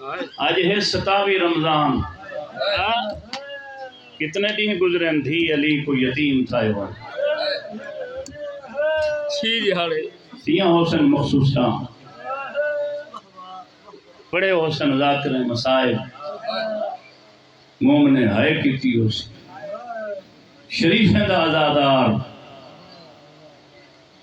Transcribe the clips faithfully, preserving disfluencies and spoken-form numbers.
اڄ ہے ستاوی رمضان، کتنے ݙینہہ گزرن، دھی علی کوں یتیم تھائے ہوئے۔ چھی جی ہاڑے۔ تھیاں ہوسن مخصوصاں، پڑھے ہوسن ذاکریں مصائب، مومنیں ہائے کیتی ہوسی، شریفیں دا عزادار۔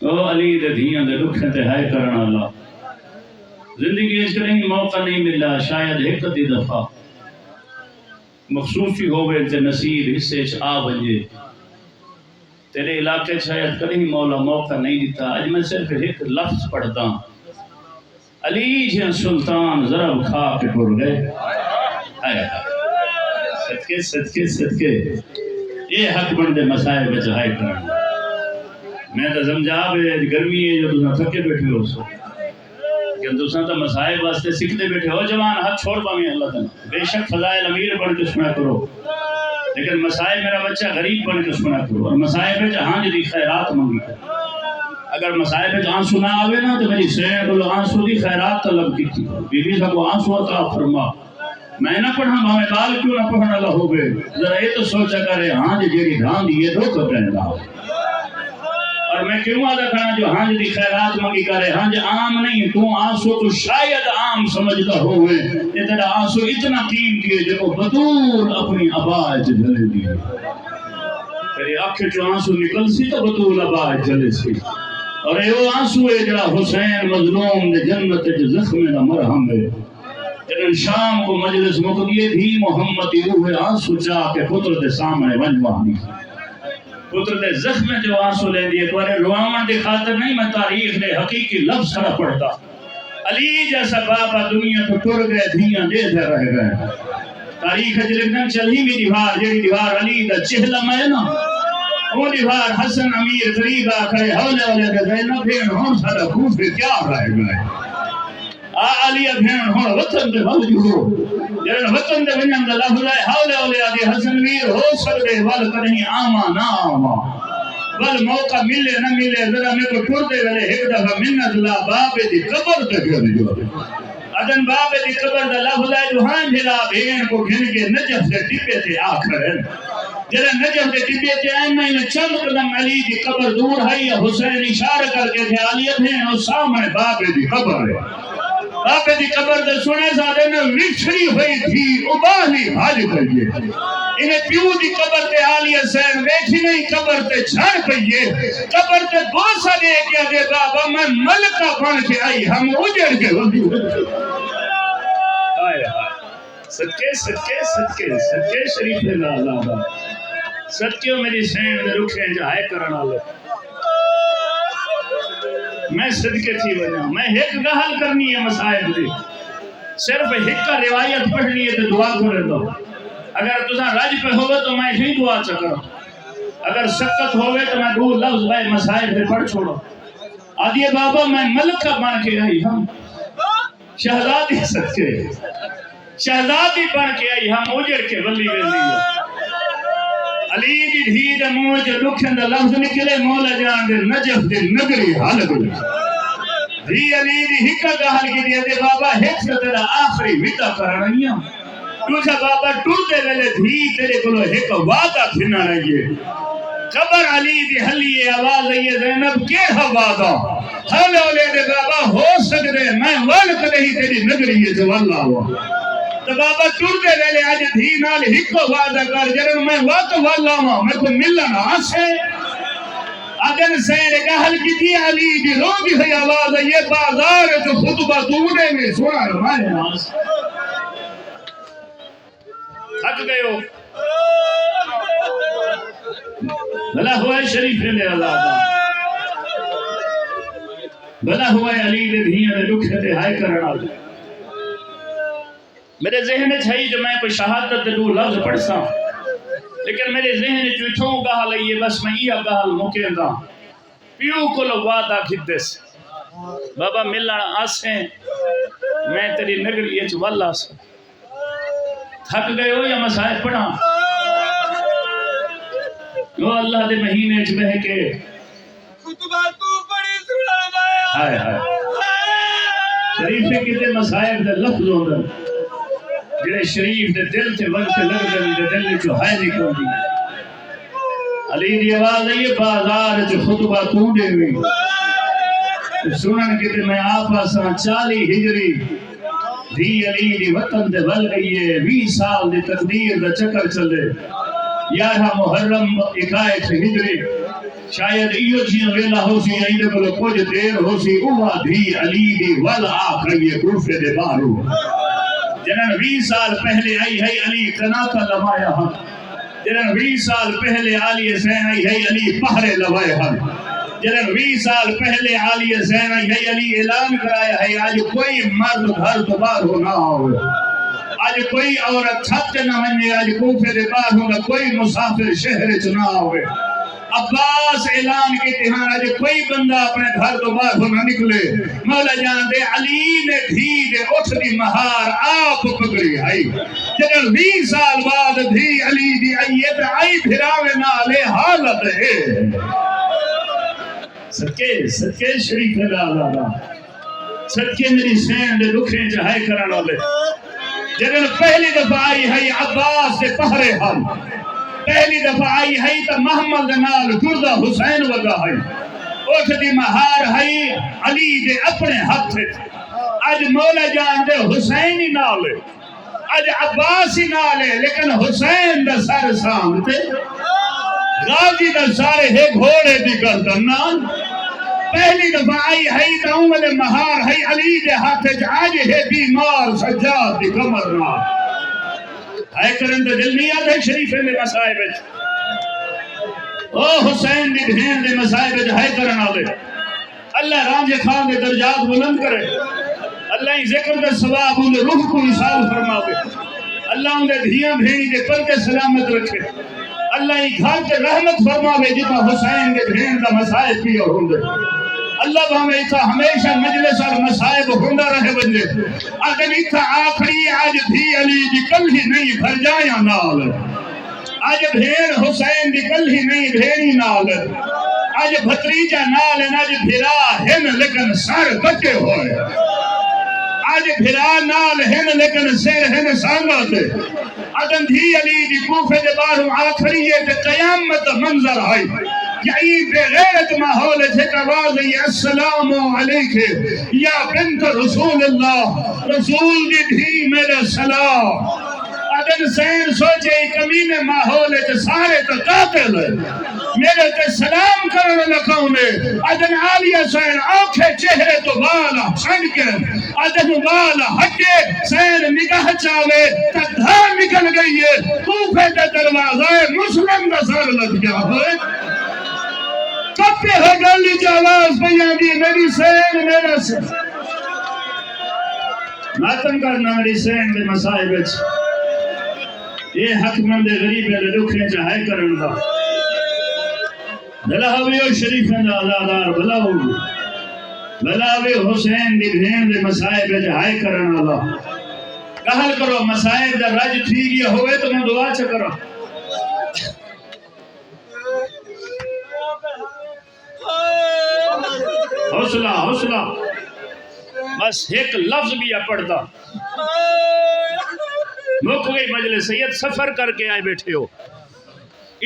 او علی دے دھیاں دے ݙکھیں تے ہائے کرݨ آلا۔ زندگی اچ کݙہیں موقع نہیں ملا، شاید ہک ادھی دفعہ مخصوصی ہووے تے نصیب حصے اچ آ ونڄے۔ تیݙے علاقے اچ شاید کݙہیں مولا موقع نہیں ݙتا۔ اڄ میں صرف ہک لفظ پڑھداں، علی جیہاں سلطان ضرب کھا کے ٹر ڳئے۔ ہائے ہائے۔ صدقے، صدقے، صدقے۔ اے حق بݨدے مصائب وچ ہائے کرݨ۔ میں تاں سمجھا پئے، اڄ گرمی ہے جو تساں تھکے ٻیٹھے ہوسو۔ لیکن تساں تاں مصائب واسطے سکدے ٻیٹھے ہو۔ جوان، ہتھ چھوڑ پاویں اللہ تعالیٰ۔ بے شک فضائل امیر بݨ کے سݨیا کرو، لیکن مصائب میرا بچہ غریب بݨ کے سݨیا کرو، اور مصائب وچ ہنج دی خیرات منگی کرو۔ اگر مصائب وچ آنسو نہ آوے نا، تو میری سین کولو آنسو دی خیرات طلب کیتی کرو۔ بی بی ساکوں آنسو عطا فرما۔ میں نہ پڑھاں، بھاویں ٻال کیوں نہ پڑھݨ والا ہووے، ذرا اے تو سوچا کر، اے ہنج جیڑھی ڈھاندی ہے، ݙکھ ݙیندا۔ اور میں کیوں آہدا کھڑاں جو ہنج دی خیرات منگی کرے؟ ہنج عام نہیں، توں آنسو کوں شاید عام سمجھدا ہوویں، اے تیݙا آنسو اتنا قیمتی ہے جیکوں بتول اپݨی عبا اچ جھلیندی ہے۔ تیݙی اکھ اچوں آنسو نکلسی تاں بتول عبا اچ جھلیسی۔ اور اے او آنسو ہے جیڑھا حسین مظلوم دے جنت اچ زخمیں دا مرہم ہے۔ جݙݨ شام کوں مجلس مکدی ہے، دھی محمد دی اوہے آنسو چا کے پتر دے سامݨے ونڄ وہندی۔ پتر دے زخمیں چوں آنسو لیندی ہے۔ تہاݙے رواوݨ دی خاطر نہیں، میں تاریخ دے حقیقی لفظ سارا پڑھدا۔ علی جیسا بابا دنیا توں ٹر ڳئے، دھیاں ݙیہدے رہ ڳئے۔ تاریخ اچ لکھدن، چلھیویں دیوار، جیڑھی دیوار علی دا چہلم ہے نا، او دیوار حسن امیر قریب آ کھڑے، ہولے ہولے تے زینب بھیݨ، ہݨ ساݙا کوفے تیار رہ ڳئے۔ آ عالیہ بھیݨ، ہݨ وطن دے ول ݙیہو۔ جݙݨ وطن دے ونڄݨ دا لفظ آئے، ہولے ہولے آہدی، حسن ویر، ہو سڳدے ول کݙہیں آواں نہ آواں، ول موقع ملے نہ ملے، ذرا میکوں ٹردے ویلے ہک دفعہ منت لا، بابے دی قبر تے گھن جو۔ اڄݨ بابے دی قبر دا لفظ آئے، ݙوہائیں بھرا بھیݨ کوں گھن کے نجف دے ٹٻے تے آ کھڑن۔ جݙݨ نجف دے ٹٻے تے آئن نا، ایویں چند قدم علی دی قبر دور ہئی، حسین اشارہ کر کے آکھیا، عالیہ بھیݨ، او سامݨے بابے دی قبر ہے۔ بابے دی قبر تے سݨے ساݙے نال وچھڑی ہوئی دھی اباہلی بھڄ پئی ہے۔ انہیں پیو دی قبر تے عالیہ زین ویکھی نہیں، قبر تے جھڑ پئی ہے۔ قبر تے بوسہ ݙے کے آہدے، بابا، میں ملکہ بݨ کے آئی ہم، اجڑ کے ودی۔ ہائے ہائے۔ صدقے، صدقے، صدقے، صدقے شریفیں دا آزادا۔ صدقے او میری سین دے رکھیں جہائے کرݨ والے۔ میں صدقے تھی ونڄاں، میں ہک ڳالھ کرݨی ہے مصائب دی۔ صرف ہک روایت پڑھݨی ہے تے دعا کرے ݙو۔ اگر تساں رڄ پئے ہووے تو میں ہی دعا چا کراں۔ اگر سکت ہووے تو میں ݙو لفظ ٻئے مصائب دے پڑھ چھوڑاں۔ آہدی ہے، بابا، میں ملکہ بݨ کے آئی ہم۔ شہزادی صدقے، شہزادی بݨ کے آئی ہم، اجڑ کے ولی ویندی ہے۔ علی دی دھی دے منہ چ ݙکھیں دا لفظ نکلے، مولا جان دے نجف دی نگری ہل ڳئی۔ دھی علی دی ہک ڳالھ کیتی ہے، بابا، ہک تاں تیݙا آخری وداع کرݨ آئی ہاں، ݙوجھا بابا، ٹردے ویلے دھی تیݙے کولوں ہک وعدہ گھنݨ آئی ہے۔ قبر علی دی ہلی ہے، آواز آئی ہے، زینب، کیڑھا وعدہ؟ ہولے ہولے آہدے، بابا، ہو سڳدے میں ول کݙہیں تیݙی نگری اچ ول آواں۔ تے بابا، ٹردے ویلے اڄ دھی نال ہکو وعدہ کر، جݙݨ میں وت ول آواں، میکوں ملݨ آسیں۔ اڄݨ سیر ڳالھ کیتی، علی دی روندی ہوئی آواز آئی ہے، بازار اچ خطبہ توں ݙیویں، سݨݨ میں آسیں۔ تھک ڳئے ہو؟ بھلا ہوئے شریفیں دے آزادا، بھلا ہوئے علی دے دھیاں دے ݙکھیں تے ہائے کرݨ آلے۔ میݙے ذہن اچ ہئی جو میں کوئی شہادت دے ݙو لفظ پڑھساں، لیکن میݙے ذہن اچ اتھوں ڳالھ آئی ہے، بس میں ایہا ڳالھ مکینداں۔ پیو کولو وعدہ گھدس، بابا ملݨ آسیں، میں تیݙی نگری اچ ول آساں۔ تھک ڳئے ہو یا مصائب پڑھاں؟ او اللہ دے مہینے اچ ٻہہ کے خطبہ توں پڑھی سݨاوے۔ ہائے ہائے۔ شریفیں کیتے مصائب دے لفظ ہوندن۔ جڑے شریف دے دل تے ول تے لگدن دے دل وچوں ہائے نکلدی۔ علی دی آواز آئی ہے، بازار وچ خطبہ توں ݙیویں۔ تے سنݨ کیتے میں آپ آساں۔ چالی ہجری، دھی علی دی وطن تے ول ڳئی ہے۔ ویہہ سال دی تقدیر دا چکر چلے۔ یارہاں محرم، اکائیس ہجری۔ شاید ایہو جیہاں ویلا ہوسی یا ایندے کولوں کجھ دیر ہوسی، اوہا دھی علی دی ول آ کھڑی ہے کوفے دے ٻاہروں۔ جݙݨ ویہہ سال پہلے آئی ہئی، علی قناطہ لوایا ہا۔ جݙݨ ویہہ سال پہلے علی حسین آئی ہئی، علی پہرے لوائے ہن۔ جݙݨ ویہہ سال پہلے علی حسین آئی ہئی، علی اعلان کرایا ہئی، اڄ کوئی مرد گھر توں ٻاہروں نہ آوے، اڄ کوئی عورت چھت تے نہ ونڄے، اڄ کوفے دے ٻاہروں دا کوئی مسافر شہر اچ نہ آوے۔ عباس اعلان کیتے ہن، اڄ کوئی بندہ اپݨے گھر توں ٻاہروں نہ نکلے۔ مولا جان دے علی نے دھی دے اٹھ دی مہار آپ پکڑی ہئی۔ جݙݨ ویہہ سال بعد دھی علی دی آئی ہے تے آئی بھراویں نال اے حالت ہے۔ صدقے، صدقے شریف دا لالا دا۔ صدقے میݙی سین دے ݙکھیں چ ہائے کرݨ والے۔ جݙݨ پہلی دفعہ آئی ہئی، عباس دے پہرے ہن۔ پہلی دفعہ آئی ہئی تاں محمل دے نال ٹردا حسین ودا ہئی۔ اٹھ دی مہار ہئی علی دے اپݨے ہتھ وچ۔ اڄ مولا جان دے حسین ہی نال ہے۔ اڄ عباس ہی نال ہے، لیکن حسین دا سر سانگ تے غازی دا سر ہے گھوڑے دی گردن نال۔ پہلی دفعہ آئی ہئی تاں اوں ویلے مہار ہئی علی دے ہتھ وچ، اڄ ہے بیمار سجاد دی کمر نال۔ ہائے کرݨ تے دل نہیں آندے شریفیں دے مصائب وچ۔ او حسین دی بھیݨ دے مصائب وچ ہائے کرݨ آندے۔ اللہ رانجھے خان دے درجات بلند کرے۔ اللہ ایں ذکر دے ثواب اوندے روح کوں ایصال فرماوے۔ اللہ اوندے دھیاں بھیݨیں دے پردے سلامت رکھے۔ اللہ ایں گھر تے رحمت فرماوے جتھاں حسین دے بھیݨ دا مصائب پیا ہوندے۔ اللہ بھاویں اتھاں ہمیشہ مجلس اور مصائب ہوندا رہ ونڄے۔ اگر اتھاں آکھڑی اڄ دھی علی دی کلھی نہیں بھرجایاں نال۔ اڄ بھیݨ حسین دی کلھی نہیں بھیݨیں نال۔ اڄ بھتریجہ نال ہن، اڄ بھرا ہن لیکن سر کٹے ہوئے۔ اڄ بھرا نال ہن لیکن سر ہن سانگاں تے۔ اڄ دھی علی دی کوفے دے ٻاہروں آ کھڑی ہے تے قیامت دا منظر ہئی۔ یا ایں بے غیرت ماحول اچ ہک آواز آئی ہے، السلام علیک یا بنت رسول اللہ، رسول دی دھی میݙا سلام۔ اڄ حسین سوچے، ایں کمینے ماحول اچ سارے تاں قاتل ہن، میݙے تے سلام کرݨ والا کون ہے؟ اڄ عالیہ حسین اوکھے چہرے توں وال چھنڈ کے، اڄ وال ہٹے، حسین نگاہ چاوے تاں دھا نکل ڳئی ہے، کوفے تے دروازہ مسلم دا سر لڳ ڳیا ہوئے۔ کپے ہو ڳل اچ آواز پئی آندی، میݙی سین، میݙا س-، ماتم کرݨ میݙی سین دے مصائب اچ۔ اے حق مند غریبیں دے ݙکھیں چ ہائے کرݨ دا۔ بھلا ہووے او شریفیں دا عزادار، بھلا ہووے۔ بھلا ہووے حسین دی بھیݨ دے مصائب اچ ہائے کرݨ والا۔ ڳالھ کرو، مصائب دا رڄ تھی ڳیا ہووے تاں میں دعا چ کراں۔ حوصلہ، حوصلہ۔ بس ہک لفظ ٻیا پڑھدا۔ مک ڳئی مجلس، سید سفر کر کے آئے بیٹھے ہو۔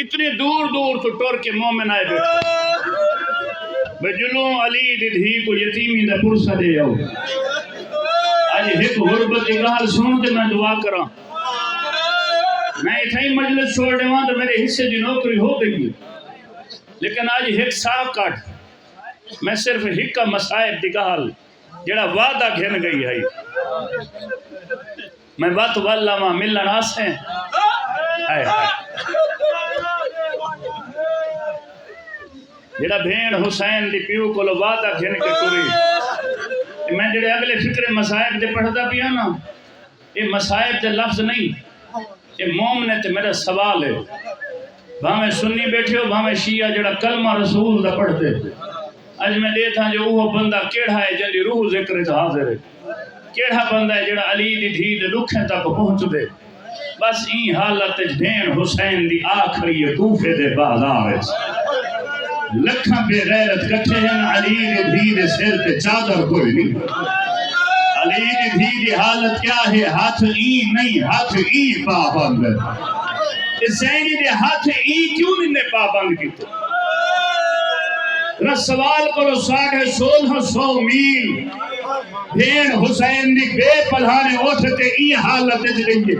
اتنی دور دور توں ٹر کے مومن آئے بیٹھے۔ بھئی جلوں علی دی دھی کوں یتیمی دا پرسہ ݙے آؤ۔ اڄ ہک غربت دی ڳالھ سݨ تے میں دعا کراں۔ میں اتھائیں مجلس چھوڑ ݙیواں تے میݙے حصے دی نوکری ہو ڳئی ہے۔ لیکن اڄ ہک ساہ کڈھ، میں صرف ہک مصائب دی ڳالھ، جیڑھا وعدہ گھن ڳئی ہئی۔ میں وت ول آواں ملݨ آسے۔ ہائے ہائے۔ جیڑھا بھیݨ حسین دی پیو کولو وعدہ گھن کے ٹری۔ میں جیڑھے اڳلے فقرے مصائب دے پڑھدا پیاں نا، اے مصائب دے لفظ نہیں، اے مومن تے میݙا سوال ہے۔ بھاویں سنی بیٹھے ہو، بھاویں شیعہ جیڑھا کلمہ رسول دا پڑھدے۔ اڄ میں ݙیکھاں جو اوہو بندہ کیڑھا ہے جیندی روح ذکر اچ حاضر ہے؟ کیڑھا بندہ ہے جیڑھا علی دی دھی دے ݙکھیں تک پہنچدے؟ بس ایں حالت اچ بھیݨ حسین دی آ کھڑی ہے کوفے دے بازار اچ۔ لکھاں بے غیرت کٹھے ہن، علی دی دھی دے سر تے چادر کوئی نہیں۔ علی دی دھی دی حالت کیا ہے؟ ہتھ ایں نہیں، ہتھ ایں پابند۔ تے زینی دے ہتھ ایں کیوں نہیں نے پابند کیتے؟ رسوال کولو ساڑھے سولہ سو میل بھیݨ حسین دی بے پلہاݨے اٹھ تے ایں حالت اچ ڳئی ہے۔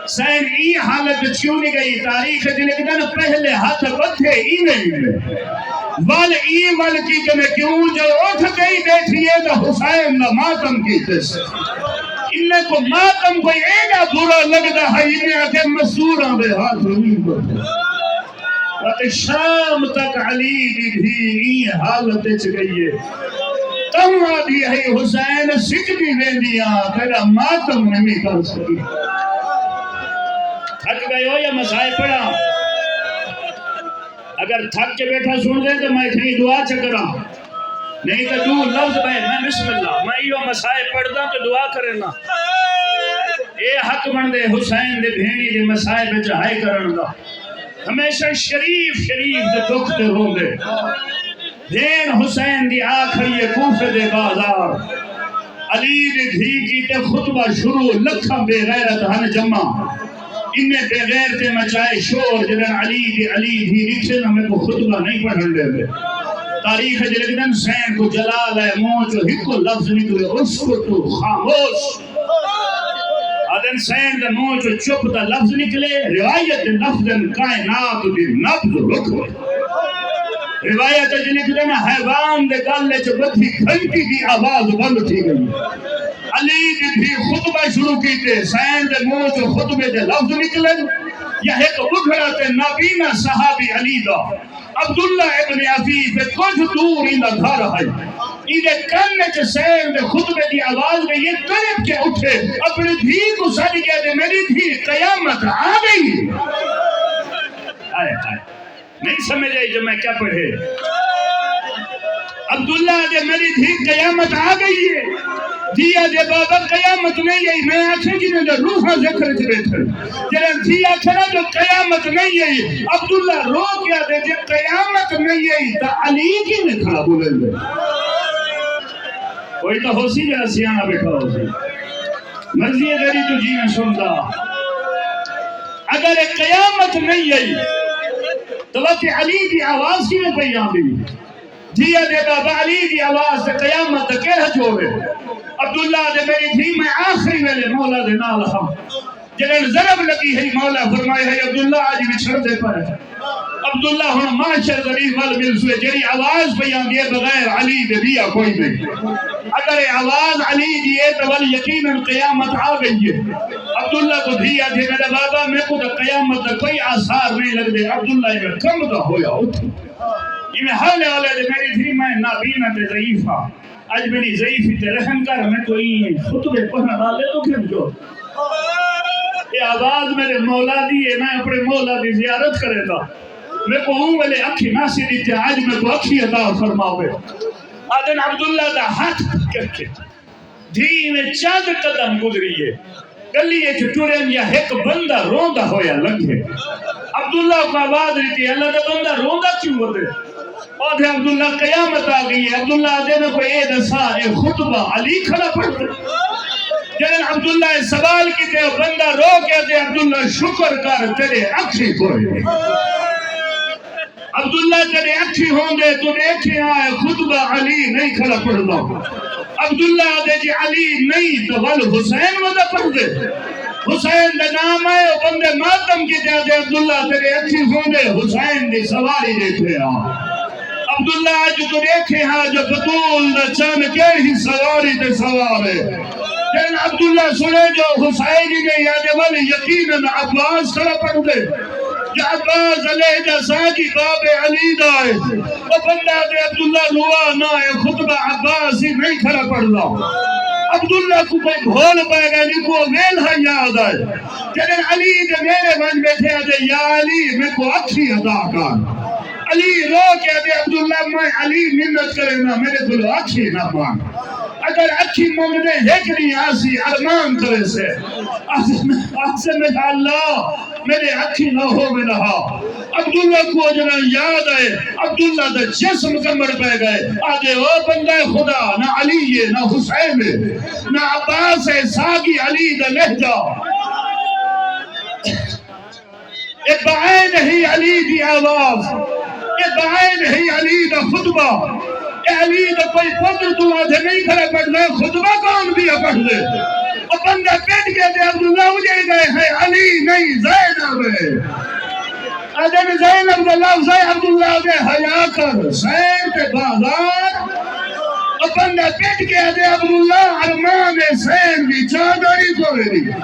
حسین ایں حالت اچ کیوں نہیں ڳئی؟ تاریخ اچ لکھدن، پہلے ہتھ ٻدھے ایویں ایویں، ول ایں ول کیتے نے، کیوں جو اٹھ ڳئی ٻیٹھی ہے تاں حسین دا ماتم کیتس۔ انہیں کوں ماتم کوئی ایݙا برا لڳدا ہے، انہیں آکھے، مزدوراں دے ہتھ نہیں ٻدھے۔ اتے شام تک علی دی دھی ایں حالت اچ ڳئی ہے۔ تہوں آہدی ہئی، حسین سکدی ویندی آں، تیݙا ماتم نمی کر سڳی۔ تھک ڳئے ہو یا مسائے پڑھاں؟ اگر تھک کے ٻیٹھا سݨدے تے میں اتنی دعا چ کراں، نہیں تے ݙو لفظ میں، میں بسم اللہ، میں ایہو مسائے پڑھدا تے دعا کریندا۔ اے حق بݨدے حسین دے بھیݨی دے مصائب اچ ہائے کرݨ دا۔ ہمیشہ شریف شریف دے دکھ تے روندے۔ بھیݨ حسین دی آ کھڑی ہے کوفے دے بازار۔ علی دی دھی کیتے خطبہ شروع، لکھاں بے غیرت ہن جمع۔ انہیں بے غیرتیں مچائے شور، جݙݨ علی دی، علی دھی ݙٹھے نہ میکوں خطبہ نہیں پڑھݨ ݙیندے۔ تاریخ اچ لکھدن، حسین کوں جلال آئے، منہ چوں ہکو لفظ نکلے، اسکت، خاموش۔ آہدن حسین دے منہ چوں چپ دا لفظ نکلے، روایت دے لفظ ہن، کائنات دی نبض رک ڳئی۔ روایت اچ لکھدن، حیوان دے ڳل اچ ٻدھی گھنٹی دی آواز بند تھی ڳئی۔ علی دی دھی خطبہ شروع کیتے، حسین دے منہ چوں خطبے دے لفظ نکلن، یا ہک ٻڈھڑا تے نابینا صحابی علی دا عبداللہ ابن عفیف کجھ دور ایندا گھر ہئی۔ ایندے کن اچ حسین دے خطبے دی آواز ڳئی ہے، تڑپ کے اٹھے، اپݨی دھی کوں سݙ کے آہدے، میݙی دھی، قیامت آ ڳئی ہے۔ ہائے ہائے، نہیں سمجھ آئی جو میں کیا پڑھے۔ عبداللہ آہدے، میݙی دھی، قیامت آ ڳئی ہے۔ دھی آہدے، بابا، قیامت نہیں آئی۔ میں آکھے، جنہیں دے روحاں ذکر اچ ٻیٹھن۔ جݙاں دھی آکھے نا جو قیامت نہیں آئی، عبداللہ رو کے آہدے، جے قیامت نہیں آئی تاں علی کیویں کھڑا ٻولیندے؟ کوئی تاں ہوسی جیڑھا سیاݨا ٻیٹھا ہوسی۔ مرضی ہے تیݙی، توں جیویں سݨدا۔ اگر اے قیامت نہیں آئی تاں وت علی دی آواز کیویں پئی آندی؟ دھی آہدے، بابا، علی دی آواز تے قیامت دا کیڑھا جوڑ ہے؟ عبداللہ آہدے، میݙی دھی، میں آخری ویلے مولا دے نال ہم۔ جݙݨ ضرب لڳی ہئی، مولا فرمائے ہئی، عبداللہ، اڄ وچھڑدے پئے۔ عبداللہ ہݨ محشر ذلیل ول ملسوئے، جیڑھی آواز پئی آندی ہے، بغیر علی دے ٻیا کوئی نہیں۔ اگر اے آواز علی دی ہے تاں ول یقیناً قیامت آ ڳئی ہے۔ عبداللہ کوں دھی آہدی، میݙا بابا، میکوں تاں قیامت دا کوئی آثار نہیں لڳدے۔ عبداللہ ایویں کمبدا ہویا اٹھی۔ ایویں ہلدے ہلدے، میݙی دھی، میں نابینا تے ضعیف ہاں، اڄ میݙی ضعیفی تے رحم کر، میکوں ایں خطبے پڑھݨ آلے توں گھن جو۔ اے آواز میݙے مولا دی ہے، میں اپݨے مولا دی زیارت کریندا۔ میکوں اوں ویلے اکھیں ناسی ݙتیاں، اڄ میکوں اکھیں عطا فرماوے۔ آہدن عبداللہ دا ہتھ پکڑ کے دھی ایویں چند قدم گزری ہے، ڳلی اچ ٹرن یا ہک بندہ روندا ہویا لنگھے۔ عبداللہ کوں آواز ݙتی، اللہ دا بندہ روندا کیوں ودے؟ آہدے، عبداللہ، قیامت آ ڳئی ہے۔ عبداللہ آہدے، میکوں اے ݙسا، اے خطبہ علی کھڑا پڑھدے؟ جݙݨ عبداللہ اے سوال کیتے، او بندہ رو کے آہدے، عبداللہ، شکر کر، تیݙے اکھیں کوئے۔ عبداللہ، تیݙے اکھیں ہوندے توں ݙیکھے ہا، اے خطبہ علی نہیں کھڑا پڑھدا۔ عبداللہ آہدے، جے علی نہیں تاں ول حسین ودا پڑھدے۔ حسین دا نام آئے، او بندے ماتم کیتے آہدے، عبداللہ، تیݙے اکھیں ہوندے حسین دی سواری ݙیکھے ہا۔ عبداللہ، اڄ توں ݙیکھے ہا جو بتول دا چن کیڑھی سواری تے سوار ہے۔ جݙݨ عبداللہ سݨے جو حسین ہی نہیں آہدے، ول یقیناً عباس کھڑا پڑھدے۔ یا عباس علیہ دا ساجی باب علی دا ہے۔ او بندہ آہدے، عبداللہ، روا نہ، اے خطبہ عباس ہی نہیں کھڑا پڑھدا۔ عبداللہ کوں کوئی بھول پئے ڳئے، میکوں او ویلھا یاد آئے۔ جݙݨ علی دے نیڑے ونڄ ٻیٹھے آہدے، یا علی، میکوں اکھیں عطا کر۔ علی رو کے آہدے، عبداللہ، میں علی منت کریندا، میݙے کولوں اکھیں نہ بݨ۔ اگر اکھیں منگدے ہک ݙینہہ آسی ارمان کریسے۔ آسے، آسے میرا اللہ، میݙے اکھیں نہ ہووے نہا۔ عبداللہ کوں اڄݨاں یاد آئے، عبداللہ دا جسم کنبݨ پئے ڳئے۔ آہدے، او بندہ خدا، نہ علی ہے، نہ حسین ہے، نہ عباس ہے، ساقی علی دا لہجہ۔ اے بعین ہی علی دی آواز، اے بعین ہی علی دا خطبہ۔ اے علی دا کوئی پتر توں آدھے نہیں کھڑا پڑھدا، خطبہ کون پیا پڑھدے؟ او بندہ پٹ کے تے عبداللہ اجڑ ڳئے، ہے علی نہیں زینب ہے۔ اجن زینب دا لفظ ہے، عبداللہ دے حیا کر، سیر تے بازار۔ او بندہ پٹ کے تے عبداللہ ارمان ہے، سیر دی چادر ہی کوئی نہیں۔